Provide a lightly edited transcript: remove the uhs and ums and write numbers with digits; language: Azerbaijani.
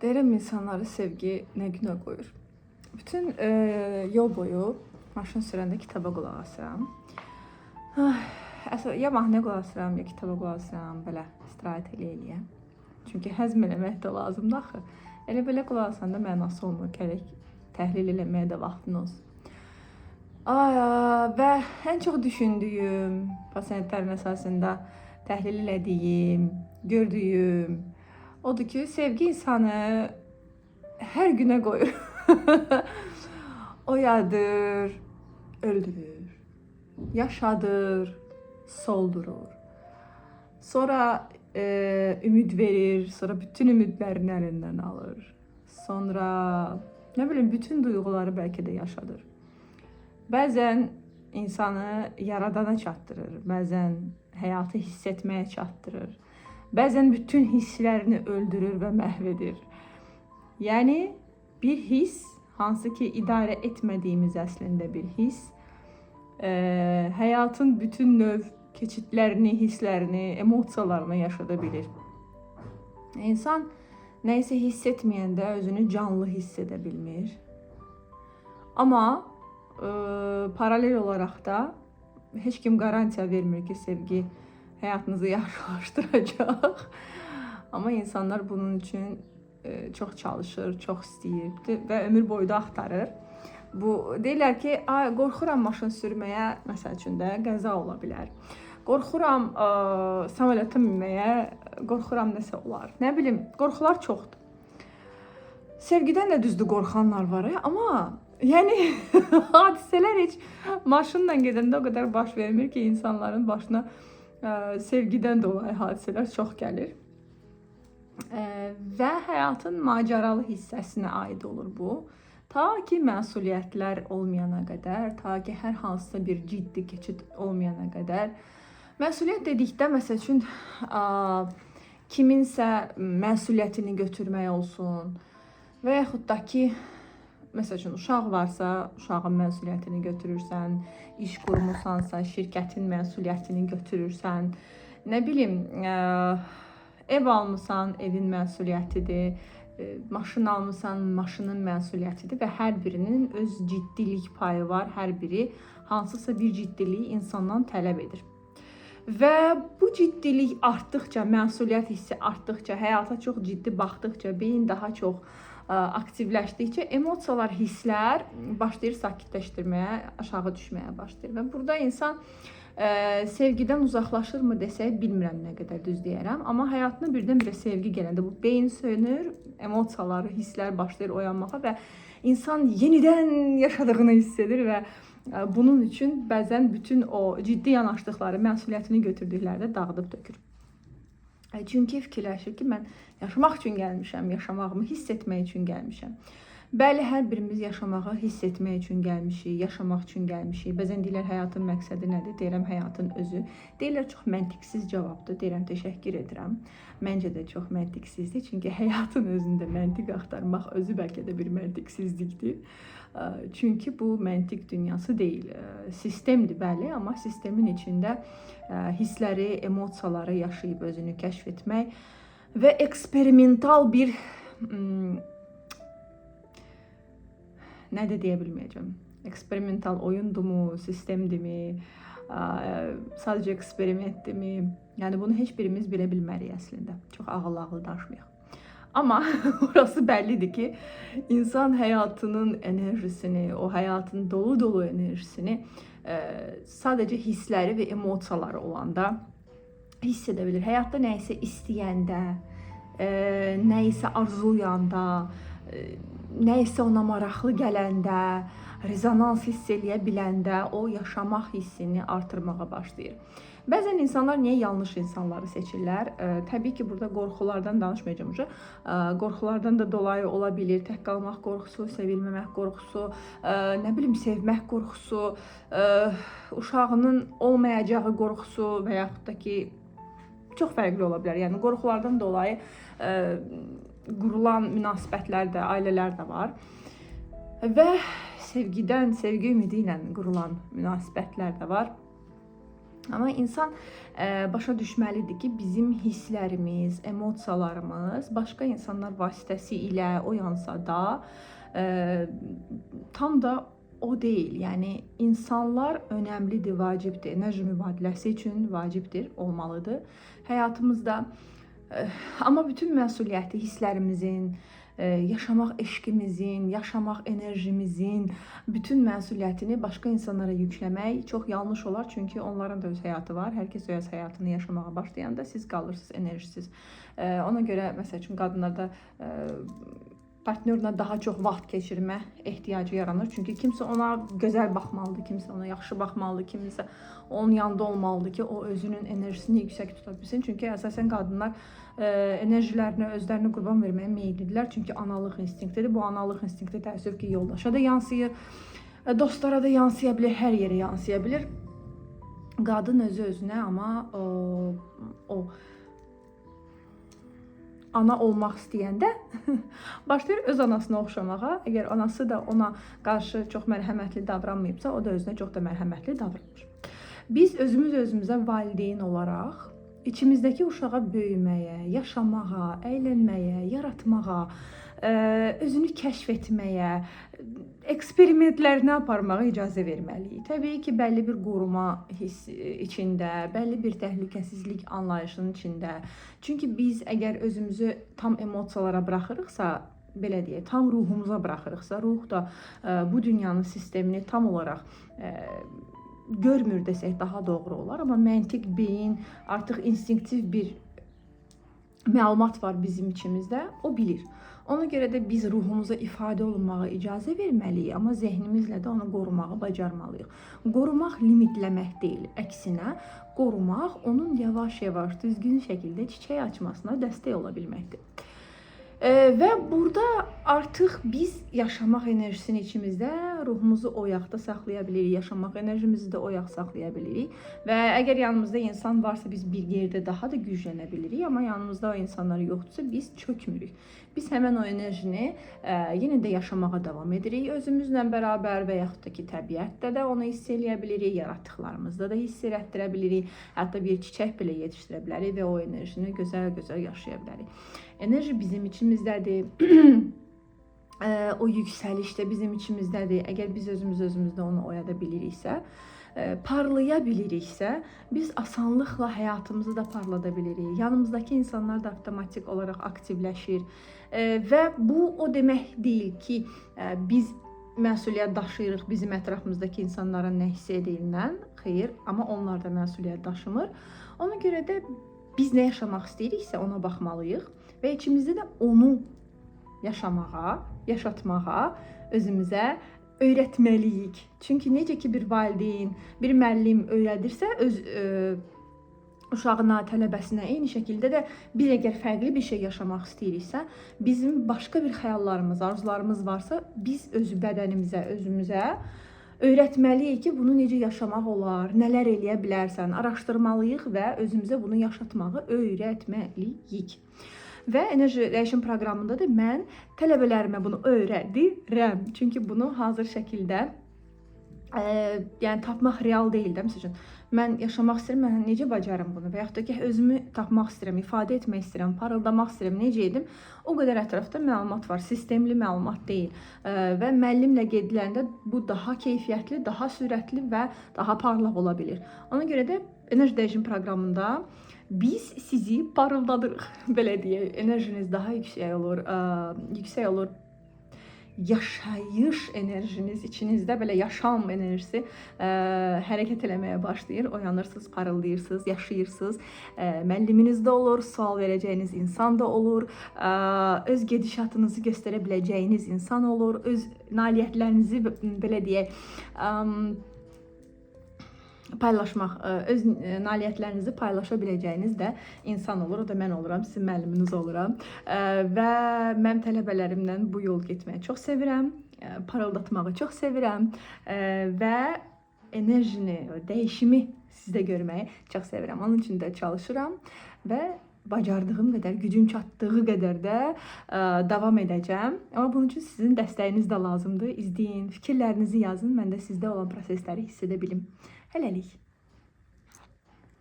Deyirəm insanları sevgi nə günə qoyur. Bütün yol boyu maşın sürəndə kitaba qulaq asıram. Əsas ya mahnıya qulaq asıram, ya kitaba qulaq asıram, belə istirahət eləyə-eləyə. Çünki həzm eləmək də lazımdır axı. Elə belə qulaq asanda mənası olmur, gərək təhlil eləməyə də vaxtın olsun. Ay, və ən çox düşündüyüm, pasientlərin əsasında təhlil elədiyim, gördüyüm odur ki, sevgi insanı hər günə qoyur. Oyadır, öldürür, yaşadır, soldurur. Sonra ümid verir, sonra bütün ümidlərini əlindən alır. Sonra nə bilim bütün duyğuları bəlkə də yaşadır. Bəzən insanı yaradana çatdırır, bəzən həyatı hiss etməyə çatdırır. Bəzən bütün hisslərini öldürür və məhv edir. Yəni bir hiss, hansı ki idarə etmədiyimiz əslində bir hiss, həyatın bütün növ keçidlərini, hisslərini, emosiyalarını yaşada bilir. İnsan nəyisə hiss etməyəndə özünü canlı hiss edə bilmir. Amma paralel olaraq da heç kim garantiya vermir ki, sevgi həyatınızı yaxşılaşdıracaq. Amma insanlar bunun üçün çox çalışır, çox istəyir və ömür boyu da axtarır. Bu deyirlər ki, ay qorxuram maşın sürməyə, məsəl üçün də qəza ola bilər. Qorxuram samolyota minməyə, qorxuram nəsə olar. Nə bilim, qorxular çoxdur. Sevgidən də düzdür qorxanlar var, amma yəni hadisələr heç maşınla gedəndə o qədər baş vermir ki, insanların başına sevgidən dolayı hadisələr çox gəlir. Və həyatın macəralı hissəsinə aid olur bu. Ta ki məsuliyyətlər olmayana qədər, ta ki hər hansısa bir ciddi keçid olmayana qədər. Məsuliyyət dedikdə məsəl üçün kiminsə məsuliyyətini götürmək olsun və yaxud da ki məsəl üçün uşaq varsa, uşağın məsuliyyətini götürürsən, iş qurmusansa, şirkətin məsuliyyətini götürürsən. Nə bilim, ev almısan, evin məsuliyyətidir. Maşın almısan, maşının məsuliyyətidir və hər birinin öz ciddilik payı var. Hər biri hansısa bir ciddiliyi insandan tələb edir. Və bu ciddilik artdıqca, məsuliyyət hissi artdıqca, həyata çox ciddi baxdıqca, beyin daha çox aktivləşdikcə emosiyalar, hisslər başlayır sakitləşdirməyə, aşağı düşməyə başlayır. Və burada insan sevgidən uzaqlaşırmı desək, bilmirəm nə qədər düz deyərəm, amma həyatına birdən-birə sevgi gələndə bu beyin sönür, emosiyaları, hisslər başlayır oyanmağa və insan yenidən yaşadığını hiss edir və bunun üçün bəzən bütün o ciddi yanaşdıqları, məsuliyyətini götürdükləri də dağıdıb tökür. Çünki fikirləşir ki, mən yaşamaq üçün gəlmişəm, yaşamağımı hiss etmək üçün gəlmişəm. Bəli, hər birimiz yaşamağı hiss etmək üçün gəlmişik, yaşamaq üçün gəlmişik. Bəzən deyirlər həyatın məqsədi nədir? Deyirəm həyatın özü. Deyirlər çox məntiqsiz cavabdır. Deyirəm təşəkkür edirəm. Məncə də çox məntiqsizdir. Çünki həyatın özündə məntiq axtarmaq özü bəlkə də bir məntiqsizlikdir. Çünki bu məntiq dünyası deyil. Sistemdir bəli, amma sistemin içində hissləri, emosiyaları yaşayıb özünü kəşf etmək və eksperimental bir nə də deyə bilməyəcəm. Eksperimental oyundumu, sistemdirmi, sadəcə eksperimentdirmi? Yəni bunu heç birimiz bilə bilmərik əslində. Çox ağıllı-ağıllı danışmayaq. Amma orası bəllidir ki, insan həyatının enerjisini, o həyatın dolu-dolu enerjisini sadəcə hissləri və emosiyaları olanda hiss edə bilir. Həyatda nəyisə istəyəndə, nəyisə arzulayanda, nəyisə ona maraqlı gələndə, rezonans hiss eləyə biləndə o yaşamaq hissini artırmağa başlayır. Bəzən insanlar niyə yanlış insanları seçirlər? Təbii ki, burada qorxulardan danışmayacağam. Qorxulardan da dolayı ola bilir. Tək qalmaq qorxusu, sevilməmək qorxusu, nə bilim, sevmək qorxusu, uşağının olmayacağı qorxusu və yaxud da ki çox fərqli ola bilər. Yəni qorxulardan dolayı qurulan münasibətlər də, ailələr də var. Və sevgidən, sevgi ümidi ilə qurulan münasibətlər də var. Amma insan başa düşməlidir ki, bizim hisslərimiz, emosiyalarımız başqa insanlar vasitəsilə oyansa da tam da o deyil. Yəni insanlar önəmlidir, vacibdir. Enerji mübadiləsi üçün vacibdir, olmalıdır həyatımızda. Amma bütün məsuliyyəti hisslərimizin, yaşamaq eşqimizin, yaşamaq enerjimizin bütün məsuliyyətini başqa insanlara yükləmək çox yanlış olar. Çünki onların da öz həyatı var. Hər kəs öz həyatını yaşamağa başlayanda siz qalırsınız enerjisiz. Ona görə məsəl üçün qadınlarda partnyorla daha çox vaxt keçirmə ehtiyacı yaranır. Çünki kimsə ona gözəl baxmalıdır, kimsə ona yaxşı baxmalıdır, kimsə onun yanında olmalıdır ki, o özünün enerjisini yüksək tuta bilsin. Çünki əsasən qadınlar enerjilərini özlərini qurban verməyə meyillidirlər. Çünki analıq instinktidir. Bu analıq instinkti təəssüf ki, yoldaşa da yansıyır, dostlara da yansıya bilər, hər yerə yansıya bilir. Qadın özü özünə amma o ana olmaq istəyəndə başlayır öz anasına oxşamağa. Əgər anası da ona qarşı çox mərhəmətli davranmayıbsa, o da özünə çox da mərhəmətli davranmır. Biz özümüz özümüzə valideyn olaraq içimizdəki uşağa böyüməyə, yaşamağa, əylənməyə, yaratmağa, özünü kəşf etməyə, eksperimentlərini aparmağa icazə verməliyik. Təbii ki, bəlli bir qoruma hiss içində, bəlli bir təhlükəsizlik anlayışının içində. Çünki biz əgər özümüzü tam emosiyalara buraxırıqsa, belə deyək, tam ruhumuza buraxırıqsa, ruh da bu dünyanın sistemini tam olaraq görmür desək daha doğru olar, amma məntiq, beyin, artıq instinktiv bir məlumat var bizim içimizdə, o bilir. Ona görə də biz ruhumuza ifadə olunmağa icazə verməliyik, amma zehnimizlə də onu qorumağı bacarmalıyıq. Qorumaq limitləmək deyil, əksinə qorumaq onun yavaş-yavaş düzgün şəkildə çiçək açmasına dəstək ola bilməkdir. Və burada artıq biz yaşamaq enerjisini içimizdə, ruhumuzu oyaqda saxlaya bilirik, yaşamaq enerjimizi də oyaq saxlaya bilirik. Və əgər yanımızda insan varsa biz bir yerdə daha da güclənə bilirik, amma yanımızda o insanlar yoxdursa biz çökmürük. Biz həmən o enerjini yenə də yaşamağa davam edirik özümüzlə bərabər və yaxud da ki, təbiətdə də onu hiss eləyə bilirik, yaratdıqlarımızda da hiss elətdirə bilirik, hətta bir çiçək belə yetişdirə bilərik və o enerjini gözəl-gözəl yaşaya bilərik. Enerji bizim içimizdədir. O yüksəliş də bizim içimizdədir. Əgər biz özümüz özümüzdə onu oyada biliriksə, parlaya biliriksə, biz asanlıqla həyatımızı da parlada bilirik. Yanımızdakı insanlar da avtomatik olaraq aktivləşir. Və bu o demək deyil ki, biz məsuliyyət daşıyırıq bizim ətrafımızdakı insanların nə hiss ediyindən. Xeyr, amma onlar da məsuliyyət daşımır. Ona görə də biz nə yaşamaq istəyiriksə ona baxmalıyıq və içimizdə də onu yaşamağa, yaşatmağa özümüzə öyrətməliyik. Çünki necə ki bir valideyn, bir müəllim öyrədirsə öz uşağına, tələbəsinə, eyni şəkildə də biz əgər fərqli bir şey yaşamaq istəyiriksə, bizim başqa bir xəyallarımız, arzularımız varsa, biz öz bədənimizə, özümüzə öyrətməliyik ki, bunu necə yaşamaq olar, nələr eləyə bilərsən, araşdırmalıyıq və özümüzə bunu yaşatmağı öyrətməliyik. Və enerji dəyişim proqramında da mən tələbələrimə bunu öyrədirəm. Çünki bunu hazır şəkildə yəni tapmaq real deyil də. Məsəl üçün, mən yaşamaq istəyirəm, mən necə bacarım bunu? Və yaxud da ki, özümü tapmaq istəyirəm, ifadə etmək istəyirəm, parıldamaq istəyirəm, necə edim? O qədər ətrafda məlumat var, sistemli məlumat deyil. Və müəllimlə gediləndə bu daha keyfiyyətli, daha sürətli və daha parlaq ola bilir. Ona görə də enerji dəyişim proqramında biz sizi parıldadırıq, belə deyək. Enerjiniz daha yüksək olur, yüksək olur. Yaşayış enerjiniz içinizdə belə yaşam enerjisi hərəkət eləməyə başlayır. Oyanırsınız, parıldayırsınız, yaşayırsınız. Müəlliminiz də olur, sual verəcəyiniz insan da olur, öz gedişatınızı göstərə biləcəyiniz insan olur, öz nailiyyətlərinizi belə deyək, paylaşmaq, öz nailiyyətlərinizi paylaşa biləcəyiniz də insan olur. O da mən oluram, sizin müəlliminiz oluram. Və mən tələbələrimlə bu yol getməyi çox sevirəm, parıldatmağı çox sevirəm və enerjini, dəyişimi sizdə görməyi çox sevirəm. Onun üçün də çalışıram və bacardığım qədər, gücüm çatdığı qədər də davam edəcəm. Amma bunun üçün sizin dəstəyiniz də lazımdır. İzləyin, fikirlərinizi yazın. Mən də sizdə olan prosesləri hiss edə bilim. Hələlik.